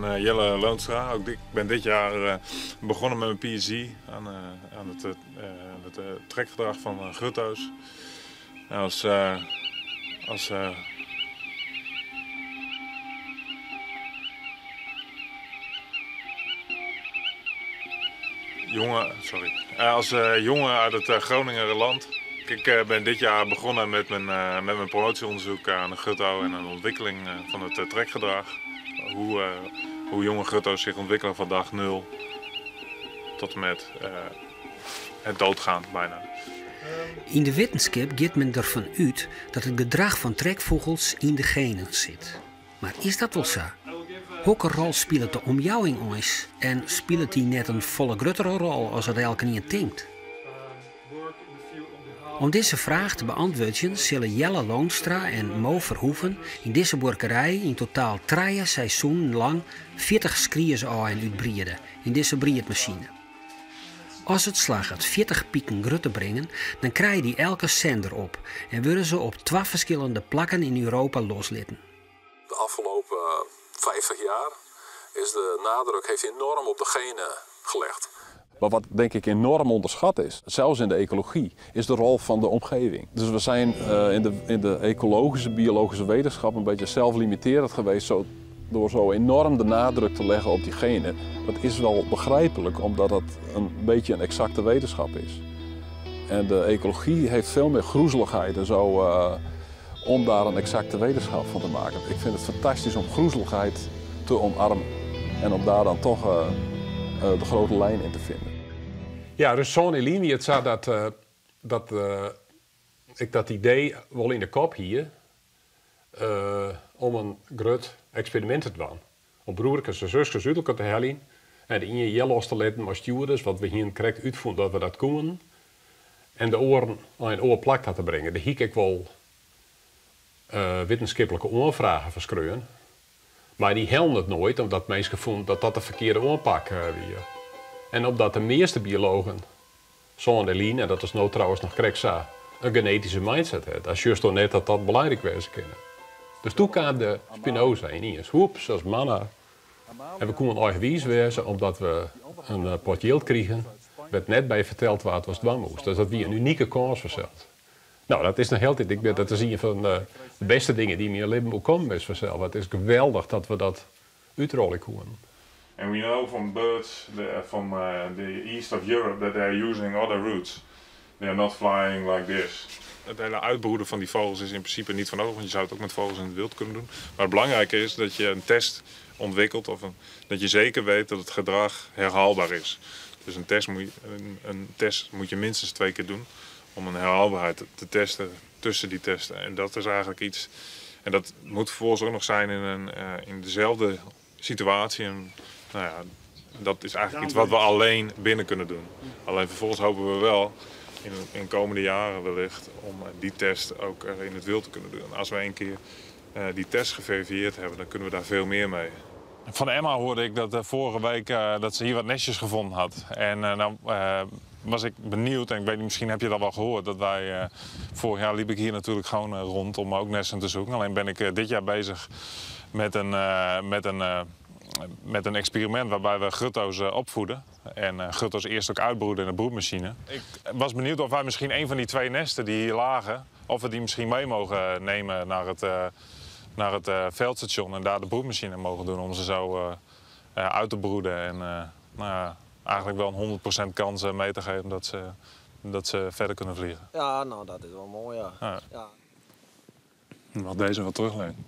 ben eh, Jelle Loonstra. Ook ik ben dit jaar eh, begonnen met mijn PhD aan, eh, aan het, het trekgedrag van grutto's. Als, als jongen, sorry. Als jongen uit het Groninger land. Ik ben dit jaar begonnen met mijn, met mijn promotieonderzoek aan de grutto en aan de ontwikkeling van het trekgedrag. Hoe, hoe jonge grutto's zich ontwikkelen van dag nul tot en met het doodgaan bijna. Yn de wittenskip giet men derfan út dat it gedrach fan trekfûgels yn de genen sit. Mar is dat wol sa? Hokker rol spilet de omjouwing eins en spilet dy net in folle gruttere rol as dat elkenien tinkt? Om dizze fraach te beäntwurdzjen sille Jelle Loonstra en Mo Verhoeven yn dizze buorkerij yn totaal trije seizoenen lang 40 skrieze-aaien útbriede yn dizze briedmasine. As it slagget 40 piken grut te bringen, dan krije dy elk in sender op en wurde se op twa ferskillende plakken yn Europa loslitten. De afgelopen 50 jaar is de nadruk heeft enorm op de genen gelegd. Maar wat denk ik enorm onderschat is, zelfs in de ecologie, is de rol van de omgeving. Dus we zijn in de ecologische, biologische wetenschap een beetje zelflimiterend geweest zo, door zo enorm de nadruk te leggen op die genen. Dat is wel begrijpelijk, omdat dat een beetje een exacte wetenschap is. En de ecologie heeft veel meer groezeligheid en zo om daar een exacte wetenschap van te maken. Ik vind het fantastisch om groezeligheid te omarmen en om daar dan toch de grote lijn in te vinden. Ja, dus sân jier lyn it sa dat ik dat idee wol yn de kop hie om in grut eksperimint te dwaan. Om broerkes en suskes út elkoar te heljen en de iene hjir los te litten mei stjoerders, want we hiene krekt útfûn dat we dat koenen. En de oaren nei in oar plak ta te bringen. Dêr hie ik wol wittenskiplike oanfragen foar skreaun. Mar dy hellen it noait, omdat minsken fûnen dat dat de ferkearde oanpak wie. En omdat de measte biologen, sân jier lyn, en dat is no trouwens noch krekt sa, in genetyske mindset ha. Dan sjochst net dat dat belangryk wêze kin. Dus doe kaam de Spinoza yniens. Hoeps, as manna. En we koenen eigenwiis wêze, omdat we in pot jild krigen, wêr't net by ferteld waard watst dwaan moast. Dus dat wie in unike kâns fansels. No, dat is noch hieltyd. Ik bin, dat is ien fan de bêste dingen dy't my yn libben oerkommen is fansels. It is geweldich dat we dat útrôlje koenen. And we know from birds from the east of Europe that they are using other routes. They are not flying like this. Het hele uitbroeden van die vogels is in principe niet van nodig, want je zou het ook met vogels in het wild kunnen doen. Maar het belangrijke is dat je een test ontwikkelt of dat je zeker weet dat het gedrag herhaalbaar is. Dus een test moet je minstens twee keer doen om een herhaalbaarheid te testen tussen die testen. En dat is eigenlijk iets, en dat moet vervolgens ook nog zijn in dezelfde situatie. En, nou ja, dat is eigenlijk iets wat we alleen binnen kunnen doen. Alleen vervolgens hopen we wel in komende jaren wellicht om die test ook in het wild te kunnen doen. En als we een keer die test geverifieerd hebben, dan kunnen we daar veel meer mee. Van Emma hoorde ik dat vorige week dat ze hier wat nestjes gevonden had. En nou was ik benieuwd, en ik weet niet, misschien heb je dat wel gehoord, dat wij vorig jaar liep ik hier natuurlijk gewoon rond om ook nesten te zoeken. Alleen ben ik dit jaar bezig met een experiment waarbij we grutto's opvoeden. En grutto's eerst ook uitbroeden in de broedmachine. Ik was benieuwd of wij misschien een van die twee nesten die hier lagen, of we die misschien mee mogen nemen naar het veldstation en daar de broedmachine mogen doen om ze zo uit te broeden. En nou ja, eigenlijk wel een 100% kans mee te geven dat ze verder kunnen vliegen. Ja, nou dat is wel mooi, ja. Ja. Ja. Ik mag deze wat teruglenen.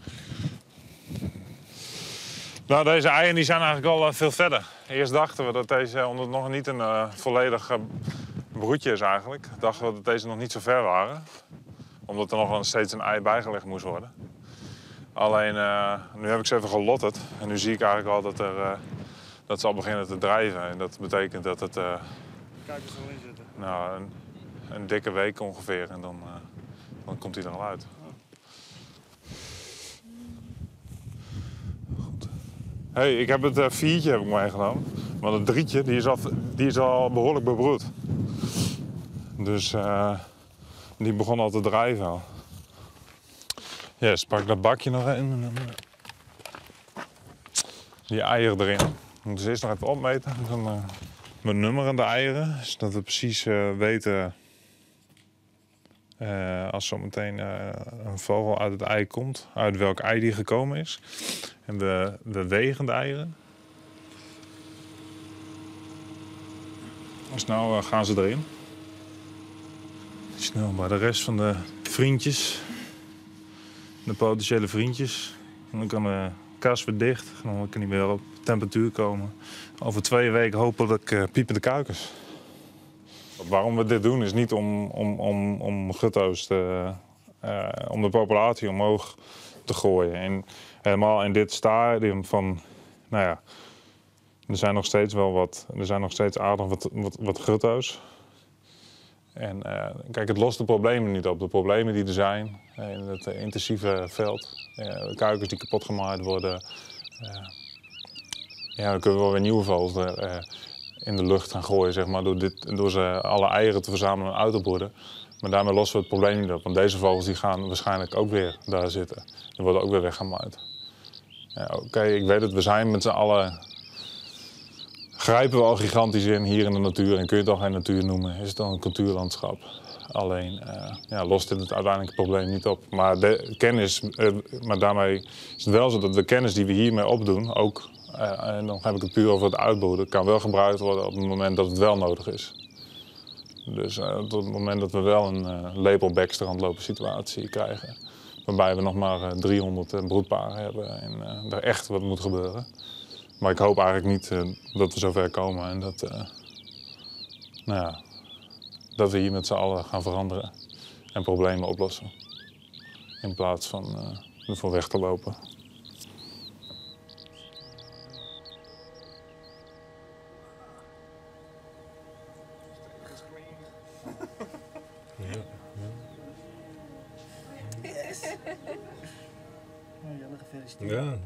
Nou, deze eieren die zijn eigenlijk al veel verder. Eerst dachten we dat deze, omdat het nog niet een volledig broedje is eigenlijk, dachten we dat deze nog niet zo ver waren. Omdat er nog wel steeds een ei bijgelegd moest worden. Alleen, nu heb ik ze even gelotterd. En nu zie ik eigenlijk al dat ze al beginnen te drijven. En dat betekent dat het Kijk eens erin zitten. nou, een dikke week ongeveer. En dan komt hij er al uit. Goed. Hey, ik heb het viertje heb ik meegenomen. Want het drietje die is al behoorlijk bebroed. Dus die begon al te drijven al. Yes, pak dat bakje nog in. En dan. Die eieren erin. Moeten ze eerst nog even opmeten. Dan, we nummeren de eieren, zodat we precies weten als zometeen een vogel uit het ei komt, uit welk ei die gekomen is. En we wegen de eieren. Dus nou gaan ze erin. Snel bij de rest van de vriendjes. De potentiële vriendjes. En dan kan de kast weer dicht. En dan kan die weer op temperatuur komen. Over 2 weken hopelijk piepen de kuikens. Waarom we dit doen is niet om gutto's te, om de populatie omhoog te gooien. En helemaal in dit stadium van, nou ja, er zijn nog steeds wel wat, er zijn nog steeds aardig wat grutto's. En kijk, het lost de problemen niet op. De problemen die er zijn in het intensieve veld. Kuikens die kapot gemaaid worden. Ja, dan kunnen we wel weer nieuwe vogels in de lucht gaan gooien, zeg maar, door ze alle eieren te verzamelen en uit te broeden. Maar daarmee lossen we het probleem niet op. Want deze vogels die gaan waarschijnlijk ook weer daar zitten. Die worden ook weer weggemaaid. Ja, oké, ik weet het, we zijn met z'n allen... Grijpen we al gigantisch in hier in de natuur en kun je het al geen natuur noemen, is het dan een cultuurlandschap. Alleen ja, lost dit het uiteindelijk het probleem niet op. Maar, de kennis, maar daarmee is het wel zo dat de kennis die we hiermee opdoen, ook, en dan heb ik het puur over het uitbroeden, kan wel gebruikt worden op het moment dat het wel nodig is. Dus tot het moment dat we wel een lepelbekstrandlopen situatie krijgen, waarbij we nog maar 300 broedparen hebben en daar echt wat moet gebeuren. Maar ik hoop eigenlijk niet dat we zover komen en dat, nou ja, dat we hier met z'n allen gaan veranderen en problemen oplossen. In plaats van ervoor weg te lopen. Yes. Jelle, gefeliciteerd. Ja.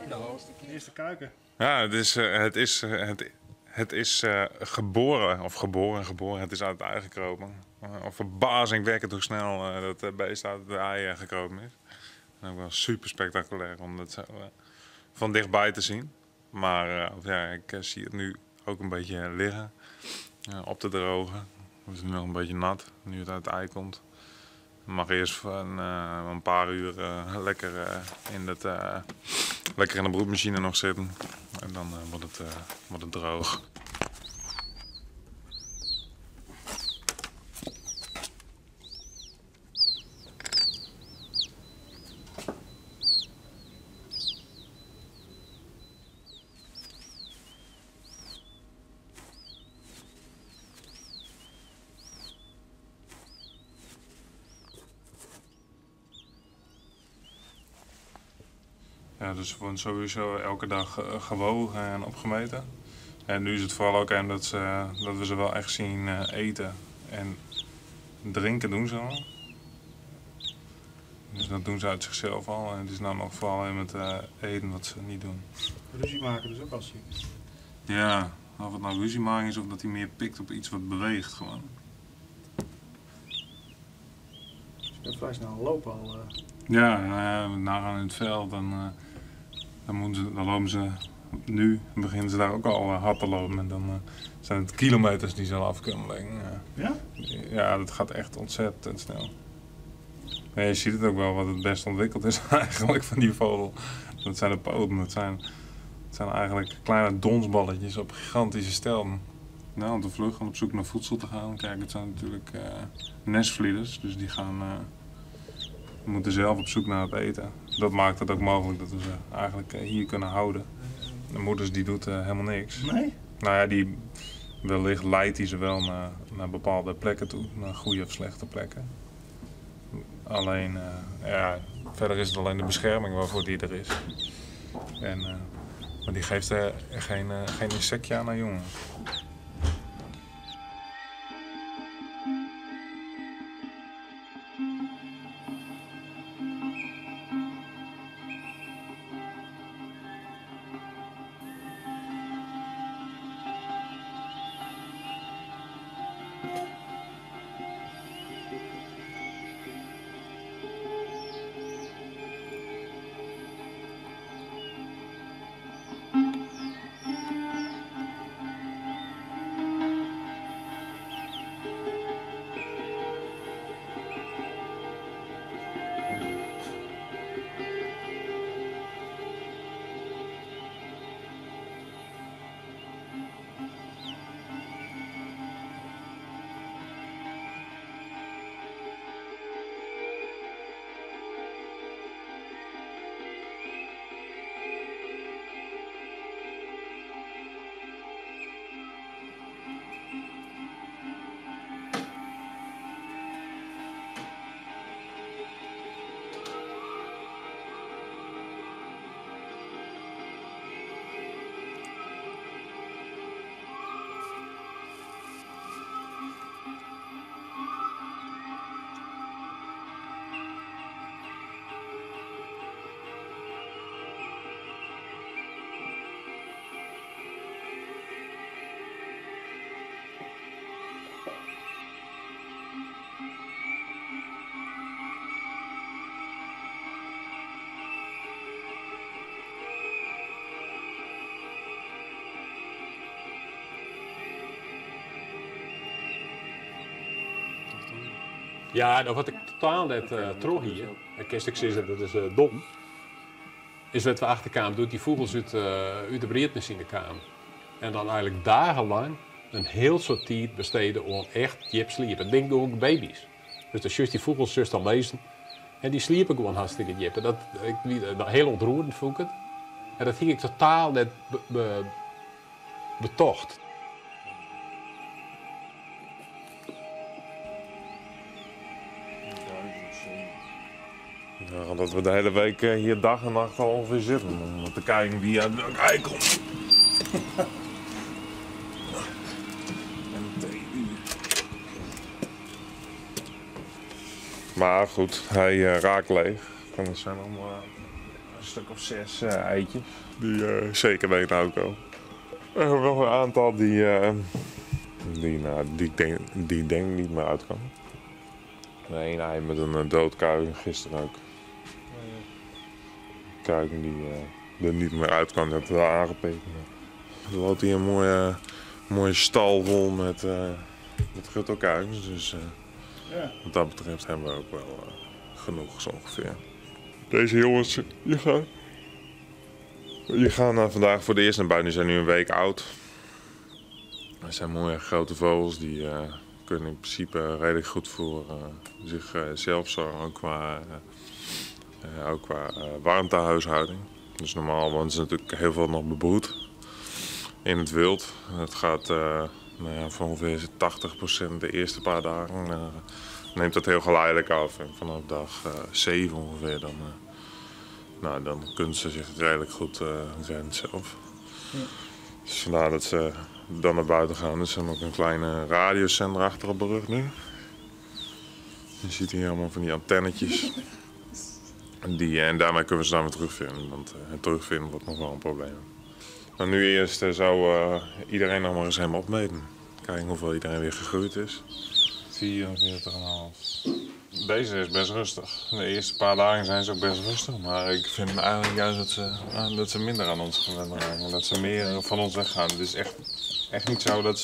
Nou, de eerste kuiken. Ja, het is geboren, of geboren, het is uit het ei gekropen. Of verbazingwekkend hoe snel dat beest uit het ei gekropen is. En ook wel super spectaculair om dat zo van dichtbij te zien. Maar ja, ik zie het nu ook een beetje liggen, op te drogen. Het is nu nog een beetje nat, nu het uit het ei komt. Het mag eerst een paar uur lekker, lekker in de broedmachine nog zitten. En dan wordt het droog. Ja, dus ze worden sowieso elke dag gewogen en opgemeten. En nu is het vooral ook aan dat we ze wel echt zien eten. En drinken doen ze al. Dus dat doen ze uit zichzelf al. En het is nou nog vooral in het eten wat ze niet doen. Ruzie maken dus ook al zien. Ja, of het nou ruzie maken is of dat hij meer pikt op iets wat beweegt gewoon. Dus je kan vrij snel lopen al. Ja, nou in het veld dan lopen ze nu, beginnen ze daar ook al hard te lopen. En dan zijn het kilometers die ze al af kunnen leggen. Ja? Ja, dat gaat echt ontzettend snel. En je ziet het ook wel wat het best ontwikkeld is eigenlijk van die vogel. Dat zijn de poten, dat zijn eigenlijk kleine donsballetjes op gigantische stelten. Nou, om te vlug, om op zoek naar voedsel te gaan. Kijk, het zijn natuurlijk nestvlieders, dus die gaan... We moeten zelf op zoek naar het eten. Dat maakt het ook mogelijk dat we ze eigenlijk hier kunnen houden. De moeders die doet helemaal niks. Nee? Nou ja, die, wellicht leidt die ze wel naar bepaalde plekken toe. Naar goede of slechte plekken. Alleen, ja, verder is het alleen de bescherming waarvoor die er is. En, maar die geeft geen insectje aan haar jongen. Ja, no wat ik totaal net troch hie, en kinst ek sizze dat is dom, is wêr't we achter kamen doe't dy fûgels út út de briedmasine kamen. En dan eigenlik dagenlang in hiel soad tiid bestede oan echt djip sliepen. Tink oan baby's. Dus dan sjochst dy fûgels sjochst dan lizzen en dy sliepe gewoan hartstikke djip. En dat ik wie hiel ûntroerend fûn ik it. En dat hie ik totaal net betocht. Ja, omdat we de hele week hier dag en nacht al ongeveer zitten om te kijken wie uit welk ei komt. MTU. Maar goed, hij raakt leeg. En er zijn nog maar een stuk of 6 eitjes die zeker weten uitkomen. Er zijn nog een aantal die, nou, die, denk, die denk niet meer uitkomen. Eén ei met een doodkuiken, gisteren ook. Kuiken die er niet meer uit kan, dat wel aangepikt. Er loopt hier een mooie stal vol met gruttokuikens. Dus wat dat betreft hebben we ook wel genoeg zo ongeveer. Deze jongens, die gaan vandaag voor de eerst naar buiten. Die zijn nu een week oud. Dat zijn mooie grote vogels die kunnen in principe redelijk goed voor zichzelf zorgen, ook qua warmtehuishouding. Dus normaal worden ze natuurlijk heel veel nog bebroed in het wild. Het gaat voor ongeveer 80% de eerste paar dagen. Neemt dat heel geleidelijk af en vanaf dag 7 ongeveer dan kunnen ze zich redelijk goed redden zelf. Dus vandaar dat ze dan naar buiten gaan. Dus ze hebben ook een kleine radiozender achter op de rug nu. Je ziet hier allemaal van die antennetjes. En daarmee kunnen we ze dan weer terugvinden, want het terugvinden wordt nog wel een probleem. Maar nu eerst zou iedereen nog maar eens helemaal opmeten. Kijken hoeveel iedereen weer gegroeid is. 44,5. Deze is best rustig. De eerste paar dagen zijn ze ook best rustig. Maar ik vind eigenlijk juist dat ze minder aan ons gewend raken. Dat ze meer van ons weggaan. Het is echt niet zo dat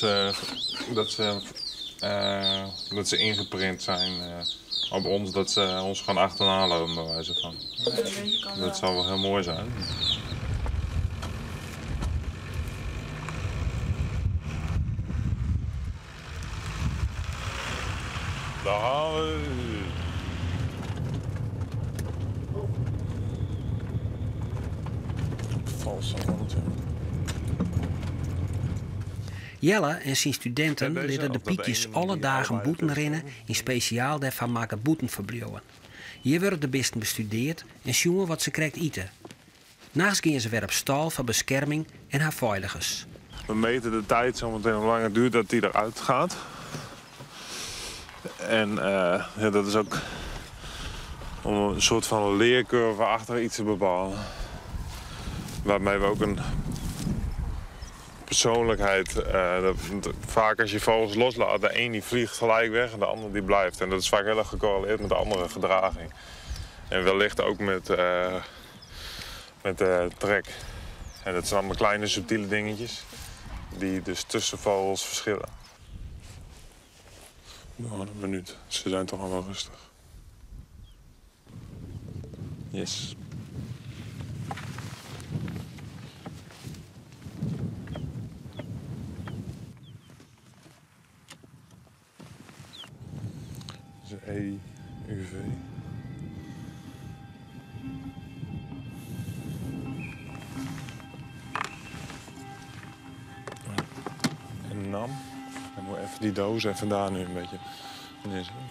ze ingeprint zijn op ons. Dat ze ons gaan achterna lopen, bij wijze van. Dat zal wel heel mooi zijn. Daar gaan we. Valse hand, ja. Jelle en zijn studenten En deze lieten de of dat pietjes ene alle die dagen allebei boeten tussen rennen komen? in speciaal daarvan maken boeten verblijven. Hier worden de beesten bestudeerd en zien wat ze krijgt eten. Naast gingen ze weer op stal van bescherming en haar veiligers. We meten de tijd zometeen hoe lang het duurt dat die eruit gaat. En dat is ook om een soort van leercurve achter iets te bepalen. Waarmee we ook een persoonlijkheid... Dat, vaak als je vogels loslaat, de een die vliegt gelijk weg en de ander die blijft. En dat is vaak heel erg gecorreleerd met de andere gedraging. En wellicht ook met de trek. En dat zijn allemaal kleine subtiele dingetjes die dus tussen vogels verschillen. Nog een minuut. Ze zijn toch al wel rustig. Yes. Dus E, U, V. En NAM. Dan moet even die doos even daar nu een beetje neerzetten.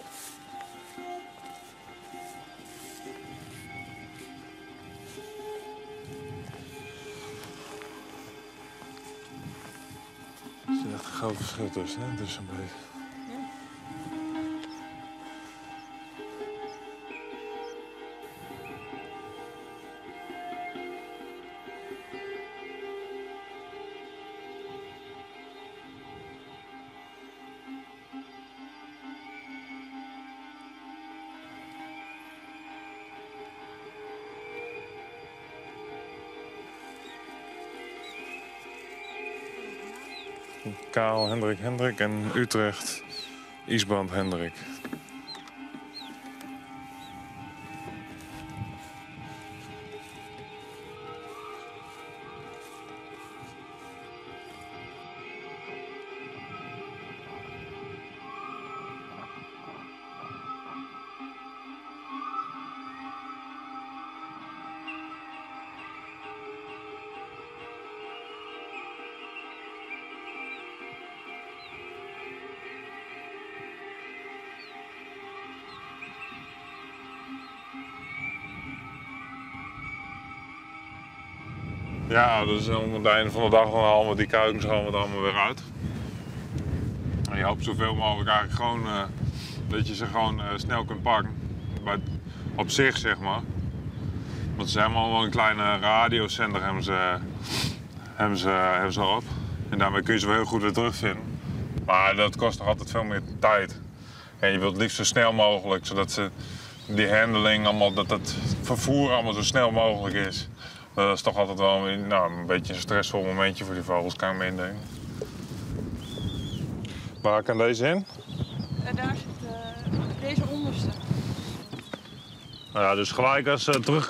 Er zit echt een groot verschil tussen, hè? Tussen een beetje. Karel, Hendrik, Hendrik en Utrecht, Ysbrand, Hendrik. Ja, dus om het einde van de dag dan halen we die kuikens halen we er allemaal weer uit. En je hoopt zoveel mogelijk eigenlijk gewoon dat je ze gewoon snel kunt pakken. Maar op zich, zeg maar. Want ze hebben allemaal een kleine radiozender hebben ze op. En daarmee kun je ze wel heel goed weer terugvinden. Maar dat kost nog altijd veel meer tijd. En je wilt het liefst zo snel mogelijk, zodat ze die handling allemaal, dat het vervoer allemaal zo snel mogelijk is. Dat is toch altijd wel een beetje een stressvol momentje voor die vogels, kan ik me indenken. Waar kan deze in? En daar zit deze onderste. Dus gelijk als ze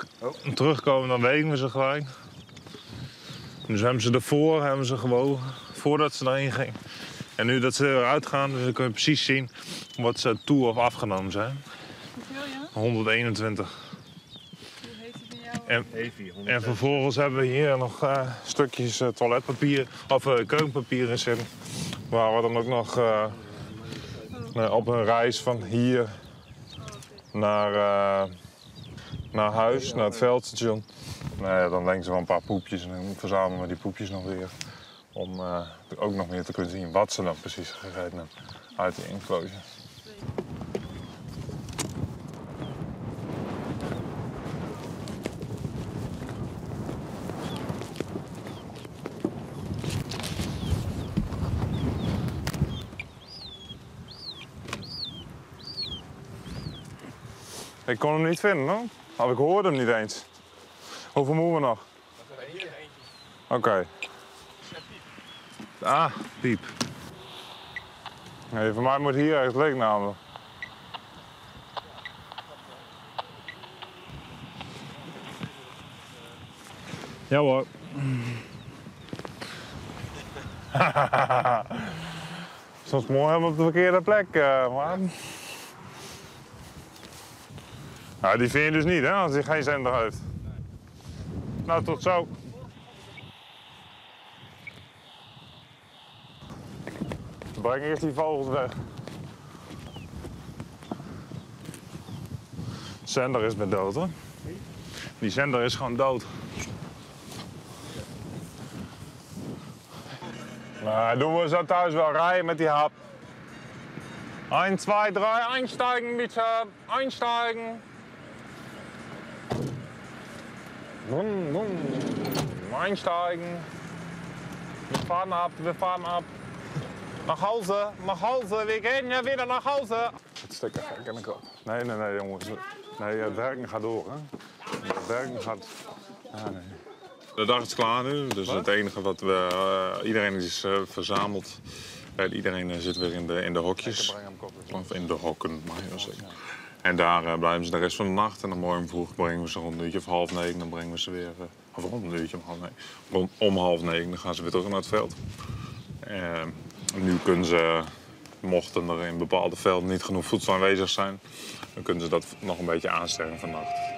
terugkomen, dan wegen we ze gelijk. Dus hebben ze ervoor, hebben ze gewogen, voordat ze erin gingen. En nu dat ze eruit gaan, dus dan kun je precies zien wat ze toe of afgenomen zijn. Hoeveel, ja? 121. Hoe heet die bij jou? En vervolgens hebben we hier nog stukjes toiletpapier of keukenpapier in zitten. Waar we dan ook nog op een reis van hier naar huis, naar het veldstation. Dan denken ze wel een paar poepjes en dan verzamelen we die poepjes nog weer. Om ook nog meer te kunnen zien wat ze dan precies gegeten hebben uit die enclosure. Ik kon hem niet vinden, hoor. Of ik hoorde hem niet eens. Hoeveel moeten we nog? Oké. Ah, piep. Nee, voor mij moet hier echt liggen namelijk. Ja hoor. Soms mooi helemaal op de verkeerde plek, man. Nou, die vind je dus niet, hè, als hij geen zender heeft. Nou, tot zo. Breng eerst die vogels weg. De zender is met dood, hoor. Die zender is gewoon dood. Nou, doen we zo thuis wel rijden met die hap. 1, 2, 3, einsteigen bitte. Einsteigen. Wum, wum. Einsteigen. We fahren ab, we fahren ab. Nach Hause, nach Hause, we gehen ja wieder nach Hause. Het is lekker gek aan de kop. Nee, nee, nee, jongens. Nee, het werken gaat door, hè. Het werken gaat... Ah, nee. De dag is klaar nu, dus het enige wat we... Iedereen is verzameld. Iedereen zit weer in de hokjes. Of in de hokken, mag je wel zeggen. En daar blijven ze de rest van de nacht. En dan morgen vroeg brengen we ze rond een uurtje of half negen. Dan brengen we ze weer... Of rond een uurtje om half negen. Rond om half negen, dan gaan ze weer terug naar het veld. Nu kunnen ze, mochten er in bepaalde velden niet genoeg voedsel aanwezig zijn, dan kunnen ze dat nog een beetje aansterken vannacht.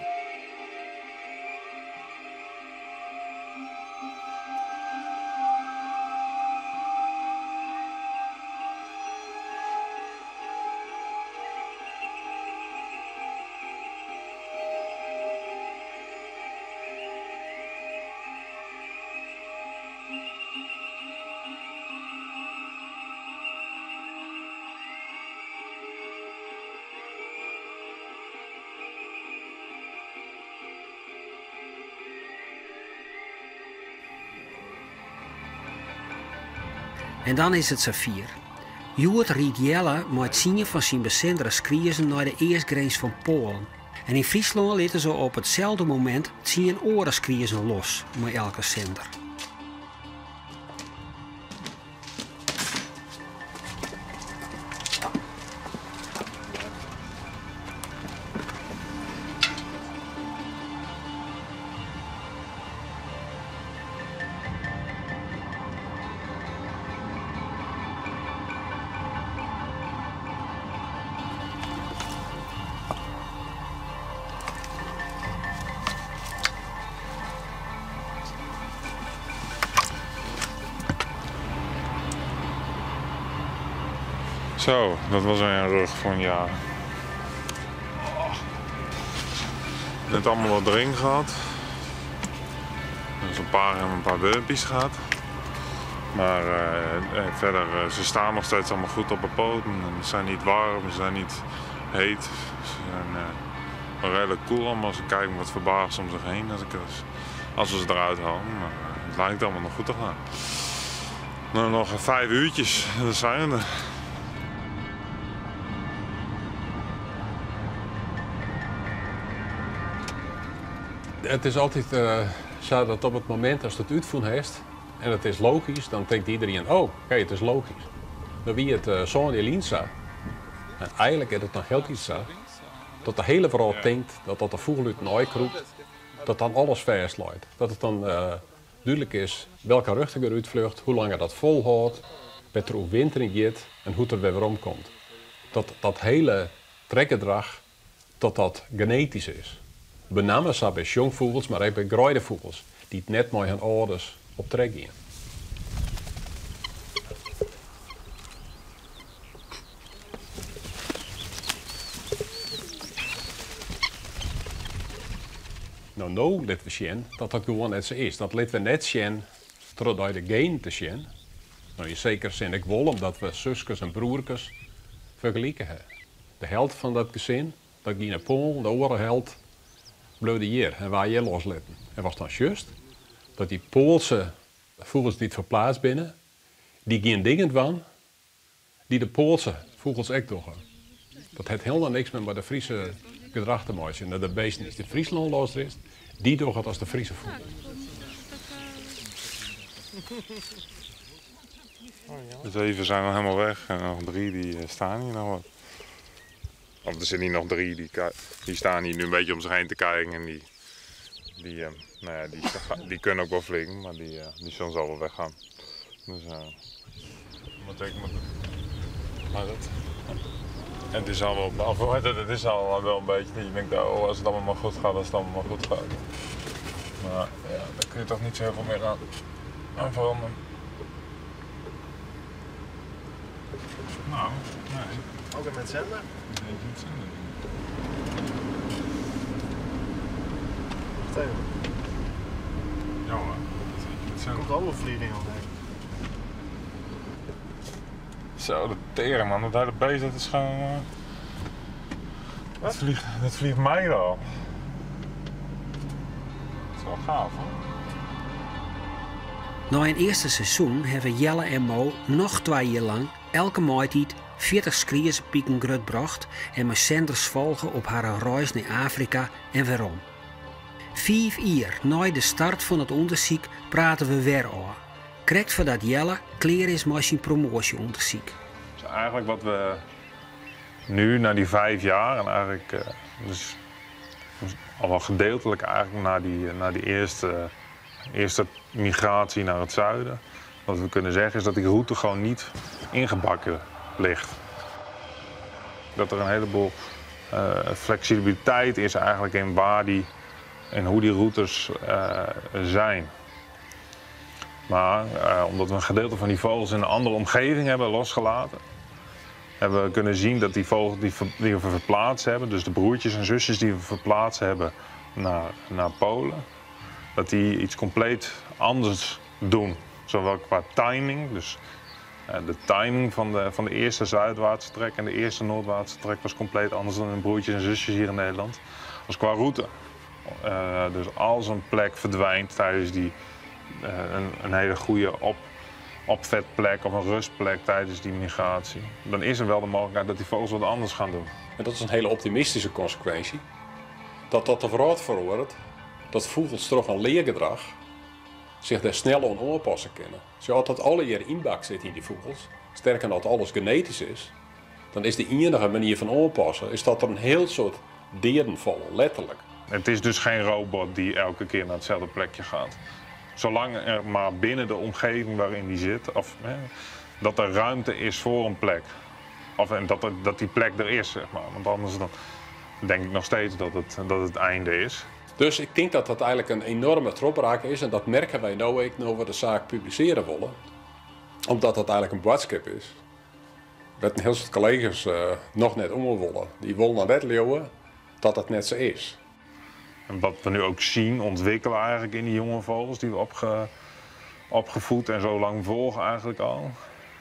En dan is it safier. Hjoed rydt Jelle mei it sjen fan syn besindere skriezen nei de eastgrins fan Poalen. En yn Fryslân litte se op itselde momint 10 oare skriezen los mei elke sinder. Zo, dat was een rug voor een jaar. Net allemaal wat erin gehad. Dus een paar hebben een paar wurmpjes gehad. Maar verder, ze staan nog steeds allemaal goed op de poten. En ze zijn niet warm, ze zijn niet heet. Ze zijn wel redelijk koel allemaal. Ze kijken wat verbaasd om zich heen als we ze eruit halen. Maar het lijkt allemaal nog goed te gaan. Nou, nog 5 uurtjes en dan zijn we er. Het is altijd zo dat op het moment als het uitvoeren heeft en het is logisch, dan denkt iedereen, oh, kijk, het is logisch. Dan wie het zo'n Elinsa, en eigenlijk is het nog heel iets zo, dat de hele wereld denkt dat dat de vogel uit een ooi kroept, dat dan alles vastloopt. Dat het dan duidelijk is welke richting er uitvlucht, hoe lang er dat volhoudt, wat er over winter in gaat en hoe het er weer omkomt. Dat dat hele trekgedrag, dat dat genetisch is. Benammen zo bij jongvogels, maar ook bij groeide-vogels, die het net met hun ouders op trek gaan. Nou, nou laten we zien dat dat gewoon net zo is. Dat laten we net zien, doordat de geen te zien. Nou, in zekere zin ik wel, omdat we zusjes en broertjes vergelijken hebben. De held van dat gezin, dat ging naar Polen, de andere held, bleef hier en waar je loslitten. En was dan juist dat die Poolse vogels die het verplaatst binnen, die geen dingen van, die de Poolse vogels ook doen. Dat heeft helemaal niks meer met de Friese gedrag te maken. Dat de beesten die in Friesland los is, die doen het als de Friese vogels. De 7 zijn al helemaal weg en nog 3 die staan hier nog wat. Of er zitten hier nog 3 die staan hier nu een beetje om zich heen te kijken en die kunnen ook wel vliegen, maar die zullen zo wel weggaan. Dus wat ik moet, maar dat, het is al wel, of hoe heet het, het is al wel een beetje dat je denkt, oh, als het allemaal maar goed gaat, als het allemaal maar goed gaat. Maar ja, daar kun je toch niet zo heel veel meer aan veranderen. Nou, nee. Ook met zender? Nee, met zender. Wacht even. Ja hoor, dat is met zender. Er komt allemaal vlieging al heen. Zo, de tering man, dat hele beest dat is gewoon... Wat? Dat vliegt mij al. Dat is wel gaaf hoor. Na een eerste seizoen hebben Jelle en Mo nog 2 jaar lang elke maitiid 40 skriezenpieken grootgebracht en met zenders volgen op haar reis naar Afrika en weerom. 5 jaar na de start van het onderzoek praten we weer over. Correct voordat Jelle klaar is met zijn promotieonderzoek. Dus eigenlijk wat we nu na die 5 jaar en eigenlijk dus al wel gedeeltelijk eigenlijk na die, na die eerste migratie naar het zuiden, wat we kunnen zeggen is dat die route gewoon niet ingebakken ligt. Dat er een heleboel flexibiliteit is eigenlijk in waar die en hoe die routes zijn. Maar omdat we een gedeelte van die vogels in een andere omgeving hebben losgelaten, hebben we kunnen zien dat die vogels die we verplaatst hebben, dus de broertjes en zusjes die we verplaatst hebben naar Polen, dat die iets compleet anders doen. Zowel qua timing, dus de timing van de eerste zuidwaartse trek en de eerste noordwaartse trek was compleet anders dan hun broertjes en zusjes hier in Nederland, als qua route. Dus als een plek verdwijnt tijdens die een hele goede opvetplek of een rustplek tijdens die migratie, dan is er wel de mogelijkheid dat die vogels wat anders gaan doen. En dat is een hele optimistische consequentie. Dat dat de verraad verhoort, dat vogels toch een leergedrag zich daar snel aan aanpassen kunnen. Zoals dat alle hier inbak zit in die vogels, sterker dat alles genetisch is, dan is de enige manier van aanpassen is dat er een heel soort dieren vallen, letterlijk. Het is dus geen robot die elke keer naar hetzelfde plekje gaat. Zolang er maar binnen de omgeving waarin die zit, of, hè, dat er ruimte is voor een plek. Of, en dat, er, dat die plek er is. Want anders dan denk ik nog steeds dat het einde is. Dus ik denk dat dat eigenlijk een enorme tropraak is. En dat merken wij nou ook, nu we de zaak publiceren willen. Omdat dat eigenlijk een boodschap is. Dat een heel soort collega's nog net om willen. Die willen naar net leeuwen dat dat net zo is. En wat we nu ook zien ontwikkelen eigenlijk in die jonge vogels die we opgevoed en zo lang volgen eigenlijk al.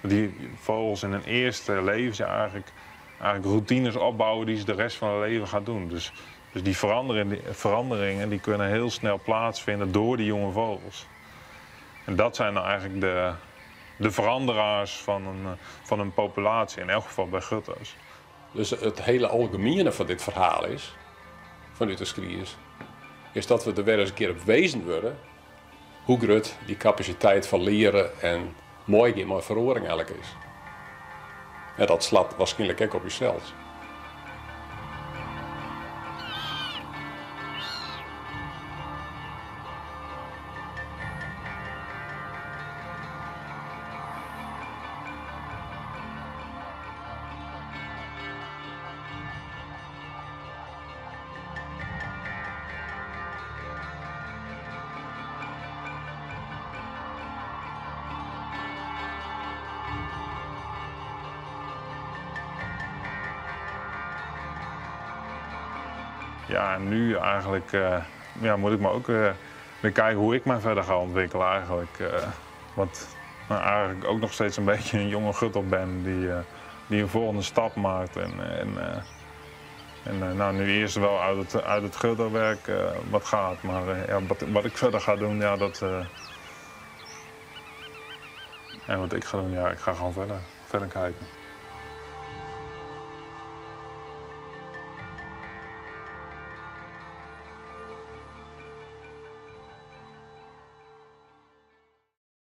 Die vogels in hun eerste levensjaar eigenlijk routines opbouwen die ze de rest van hun leven gaan doen. Dus die veranderingen die kunnen heel snel plaatsvinden door die jonge vogels. En dat zijn nou eigenlijk de veranderaars van een populatie, in elk geval bij grutto's. Dus het hele algemene van dit verhaal is, vanuit de skries, is dat we er weer eens een keer op wezen worden hoe groot die capaciteit van leren en mooi in mijn verhoring eigenlijk is. En dat slaat waarschijnlijk ook op jezelf. Ja, en nu eigenlijk moet ik me ook weer kijken hoe ik mij verder ga ontwikkelen eigenlijk. Want eigenlijk ook nog steeds een beetje een jonge grutto ben die een volgende stap maakt. En nu eerst wel uit het gruttowerk wat gaat, maar ja, wat ik verder ga doen, ja, dat... En wat ik ga doen, ja, ik ga gewoon verder kijken.